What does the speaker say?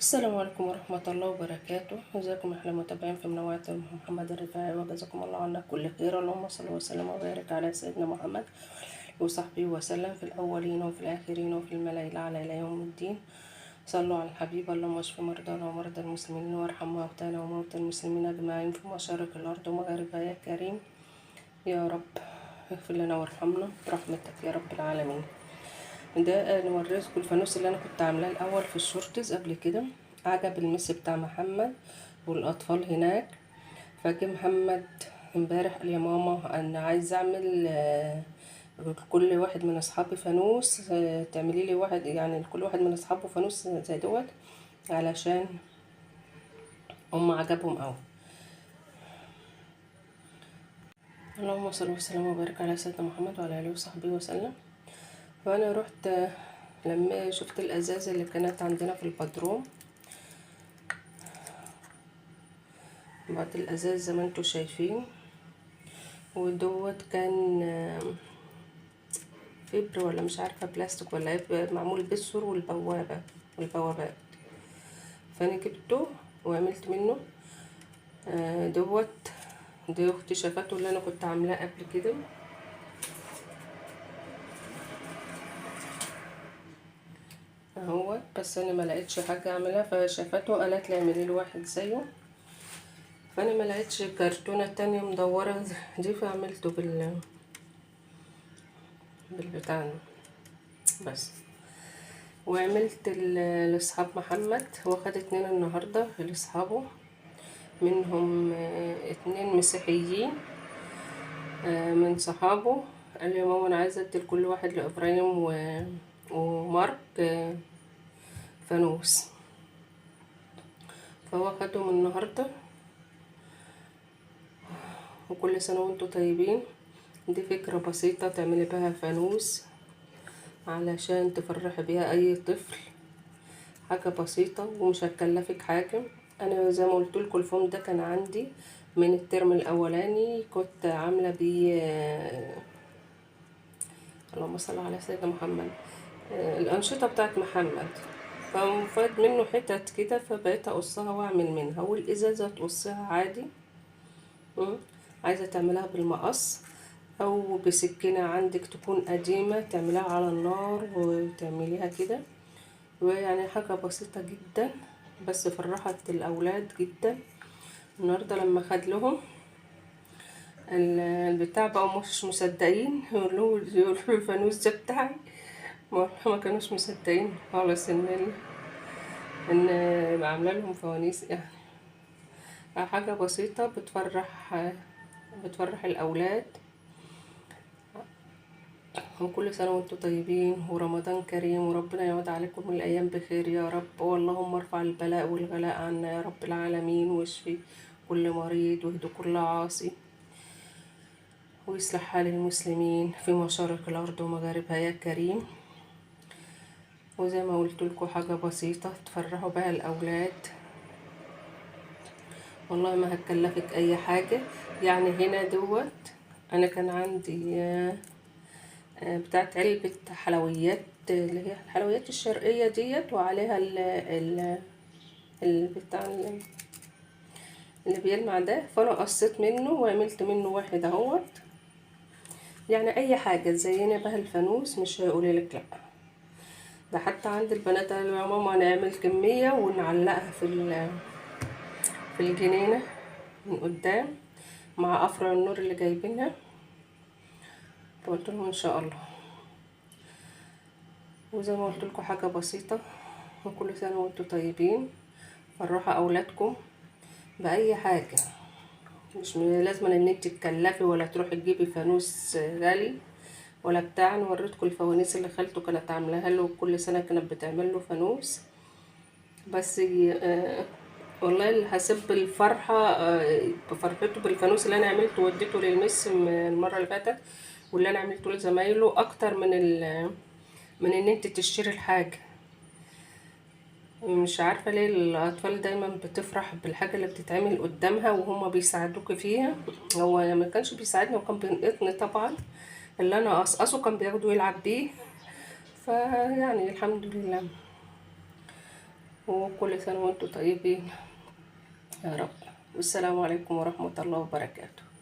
السلام عليكم ورحمة الله وبركاته. ازيكم احلى متابعين في منوعات محمد الرفاعي، وجزاكم الله عنا كل خير. اللهم صل وسلم وبارك على سيدنا محمد وصحبه وسلم في الاولين وفي الاخرين وفي الملأ الاعلى الى يوم الدين. صلوا على الحبيب. اللهم اشف مرضانا ومرضى المسلمين وارحم موتانا وموتى المسلمين اجمعين في مشارق الارض ومغاربها يا كريم يا رب. اغفر لنا وارحمنا برحمتك يا رب العالمين. ده نوريكم الفانوس اللي انا كنت عاملاه الاول في ال shorts قبل كده. عجب المس بتاع محمد والاطفال هناك، فجه محمد امبارح قال يا ماما انا عايز اعمل كل واحد من اصحابي فانوس، تعملي لي واحد، يعني كل واحد من اصحابه فانوس زي دوت، علشان هم عجبهم قوي. اللهم صل وسلم وبارك على سيدنا محمد وعلى اله وصحبه وسلم. فانا رحت لما شفت الازاز اللي كانت عندنا في البدروم، بعد الازاز زي ما انتم شايفين، ودوت كان فبر ولا مش عارفه بلاستيك ولا ايه، معمول بالسور والبوابه والبوابات. فانا جبته وعملت منه دوت. دي اختي شافته اللي انا كنت عاملاه قبل كده. اهوت، بس انا ما لقيتش حاجة اعملها، فشافته قالت لي اعملي له واحد زيه. فانا ما لقيتش كرتونة تانية مدورة دي، فعملته بالبتاع بس. وعملت لاصحاب محمد، هو خد 2 النهارده لاصحابه، منهم 2 مسيحيين من صحابه. قال لي يا ماما انا عايزه ادي لكل واحد، لابراهيم ومارك فانوس، فهو خدهم النهارده. وكل سنة وانتم طيبين. دي فكرة بسيطة تعملي بها فانوس علشان تفرحي بيها اي طفل، حاجة بسيطة ومش هتكلفك حاجة. انا زي ما قلت لكم الفوم ده كان عندي من الترم الاولاني، كنت عامله بيه اللهم صل على سيدنا محمد الانشطة بتاعت محمد، ففاد منه حتت كده، فبقيت اقصها واعمل منها. والازازه تقصها عادي، عايزه تعملها بالمقص او بسكينة عندك تكون قديمة تعمليها على النار وتعمليها كده، ويعني حاجة بسيطة جدا بس فرحت الاولاد جدا. النهارده لما خد لهم البتاع بقوا مش مصدقين، يقولوا الفانوس ده بتاعي، ما كانوش مصدقين خالص ان عامله لهم فوانيس. يعني حاجة بسيطة بتفرح الاولاد. وكل سنة وانتم طيبين ورمضان كريم، وربنا يعود عليكم الايام بخير يا رب. واللهم ارفع البلاء والغلاء عنا يا رب العالمين، واشفي كل مريض واهد كل عاصي، ويصلح حال المسلمين في مشارق الارض ومغاربها يا كريم. وزي ما قلت لكم حاجة بسيطة تفرحوا بها الاولاد، والله ما هتكلفك اي حاجة. يعني هنا دوت انا كان عندي بتاعت علبة حلويات اللي هي الحلويات الشرقية ديت، وعليها البتاع اللي بيلمع ده، فانا قصيت منه وعملت منه واحد اهوت. يعني اي حاجة تزيني بها الفانوس مش هيقولي لك لا. ده حتى عند البنات قالوا يا ماما نعمل كمية ونعلقها في الجنينة من قدام مع افرع النور اللي جايبينها، فقلت لهم ان شاء الله. وزي ما قلت لكم حاجة بسيطة، وكل سنة وانتم طيبين. فرحوا اولادكم باي حاجة، مش لازم ان انت تكلفي ولا تروحي تجيبي فانوس غالي ولا بتاع. انا وريتكم الفوانيس اللي خالته كانت عاملاها له، كل سنة كانت بتعمل له فانوس. بس والله اللي حسب الفرحة بفرحته بالفانوس اللي انا عملته واديته للمس المرة اللي فاتت، واللي انا عملته لزمايله، اكتر من ان انت تشتري الحاجة. مش عارفه ليه الاطفال دايما بتفرح بالحاجة اللي بتتعمل قدامها وهما بيساعدوك فيها. هو ما كانش بيساعدني وكان بينقطني طبعا، اللي انا اقصقصه كان بياخده يلعب بيه. فيعني الحمد لله. وكل سنة وانتم طيبين يا رب. والسلام عليكم ورحمة الله وبركاته.